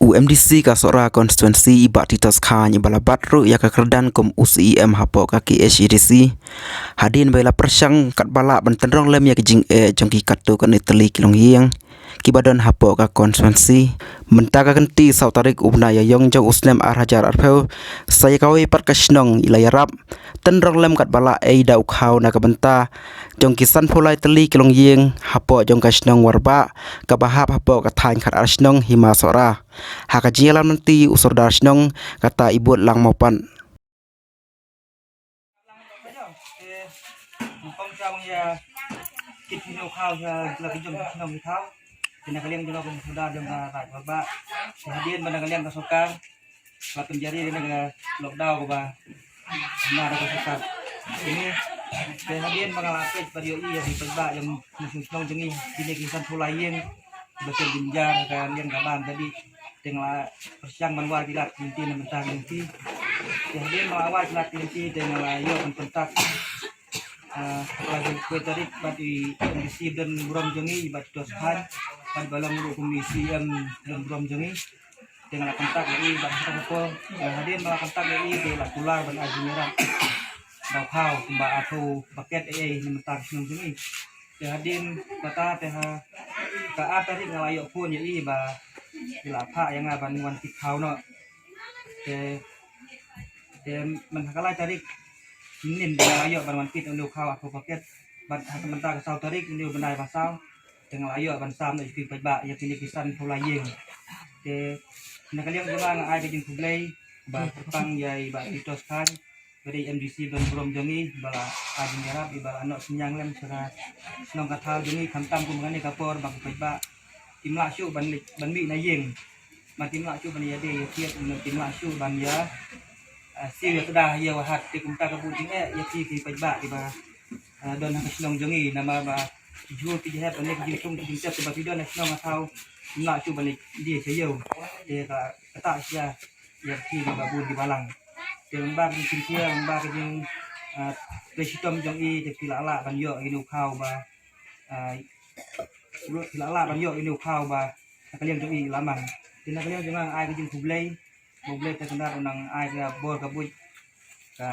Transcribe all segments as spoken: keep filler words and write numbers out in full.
U M D C ka Sohra Constituency, i Bah Titos Chyne, i ba la bat ruh ïa ka kyrdan kum u C E M hapoh ka K H A D C, hadien ba i la pyrshang katba lah ban tynrong lem ïa ka jingeh jong ki katto katne tylli ki longïing kiba don hapoh ka constituency. Mynta ka kynti saw tarik u bnai Ïaïong jong u snem ar hajar arphew, sa ïa kawei pat ka shnong i la ïarap tynrong lem katba lah ei da u khaw na ka bynta jong ki sanphew lai tylli ki longïing hapoh jong ka shnong Warbah, kaba hap hapoh ka thaiñ khatar shnong Hima Sohra. Ha ka jingïalam lynti u sordar shnong kata i bud lang mawpat. Kit ki nongkhaw sha la ki jong ki shnong ki thaw. Te na ka liang jong ka sordar jong ka raij Warbah, hadien ba na ka liang ka sorkar la pynjari ïa ka lockdown kaba na da ka sorkar. Ini te hadien ba nga la peit bad ïohi ïa ki paidbah jong ki shnong jong ngi, kine ki sanphew lai ïing ba kin jynjar ka liang ka bam ka dih. Te nga la pyrshang ban wad ki lad ki lynti na bynta ki lynti. Te hadien ba nga la wad ki lad ki lynti te nga la ïoh ban kontak, ah, ha ka laiphew tarik bad i M D C ba don burom jong ngi, i Bah Titos Chyne, bad ba long ruh kum i C E M ba don burom jong ngi. Te nga la kontak ïa i bad ha kata ka por, eh, hadien ba nga la kontak ïa i te la kular ban ai jingïarap da u khaw kumba arphew bucket ei ei na bynta ka shnong jong ngi. Te hadien kata te ha ka ar tarik nga la ïoh phone ïa i ba i la phah ïa nga ban wan kit khaw noh. Te, te man ha ka lai tarik mynnin ba nga la ïoh ban wan kit une u khaw arphew bucket. Bad ha ka mynta ka saw tarik une u bnai ba saw, te nga la ïoh ban sam noh ïa ki paidbah ïa kine ki sanphew lai ïing. Te na ka liang jong nga nga ai ka jingkhublei ba kyrpang ïa i Bah Titos Chyne, ba dei M D C ba don burom jong ngi, ba la ai jingïarap, i ba la noh synñiang lem sha ka shnong ka thaw jong ngi, khamtam kum kane ka por ba ki paidbah kim lah shuh ban leit ban mih na ïing. Bad kim lah shuh ban ïadei ïathied, kim lah shuh ban ïa, ah, siew ïa tda ïa wa hat. Te kumta ka buh jingeh ïa ki, ki paidbah kiba, ah, don ha ka shnong jong ngi, namar ba ki jhur ki jhep ne ki jingthung ki jingtep kiba ki don ha shnong ha thaw, kim lah shuh ban leit die sha ïew. Te ka, kata sha ïa ki kiba bun kiba lang. Te lyngba ka jingpynthia, lyngba ka jing, ah, trei shitom jong i, te ki la lah ban ïoh ïa une u khaw ba, ah, ruh ki la lah ban ïoh ïa une u khaw ba na ka liang jong i la mang. Te na ka liang jong nga nga ai ka jingkhublei, ba U Blei Trai Kynrad un nang ai ka bor ka buit, ka,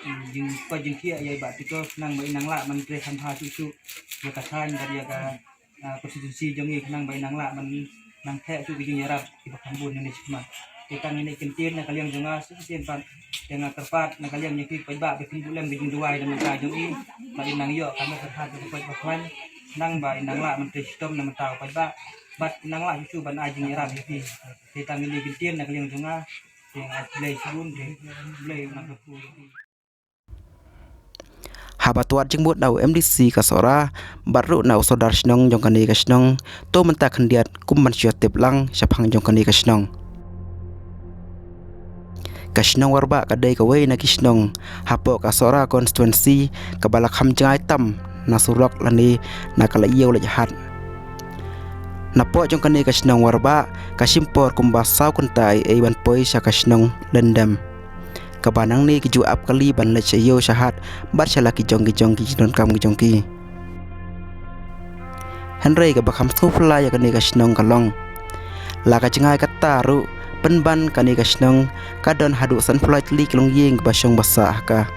mm, jingkoit jingkhiah ïa i Bah Titos, khnang ba i nang lah ban trei kham bha shuh shuh ïa ka thaiñ bad ïa ka, ah, constituency jong i, khnang ba i nang lah ban nang theh shuh ki jingïarap kiba kham bun nangne shakhmat. Te tang ine i kyntien na ka liang jong nga, shisien pat te nga kyrpad na ka liang jong ki paidbah ba kin buh lem ka jingduwai na bynta jong i, ba i nang ïoh ka met ka pyrkhat ka koit ka khwaiñ, khnang ba i nang lah ban trei shitom na bynta u paidbah, bad i nang lah shuh shuh ban ai jingïarap ïa ki. Te tang ine i kyntien na ka liang jong nga, te nga ai khublei shibun, te khublei na ka phu. Haba tuat jingmut na u M D C ka Sohra bad ruh na u sordar shnong jong kane ka shnong, to mynta khyndiat kum ban shu tip lang shaphang jong kane ka shnong. Ka shnong Warbah ka dei kawei na ki shnong hapoh ka Sohra constituency kaba la kham jngai tam na surok lane na ka la ïew leit hat. Napoh jong kane ka shnong Warbah ka shim por kumba saw kynta ei ei ban poi sha ka shnong Lyndem, kaba nangne ki ju ap kali ban leit sha ïew sha hat bad sha la ki jong ki jong ki jingdonkam ki jong ki. Hynrei kaba kham sngewphylla ïa kane ka shnong ka long, la ka jngai kata ruh, pynban kane ka shnong ka don haduh sanphew lai tylli ki longïing kiba shong ba sah ha ka.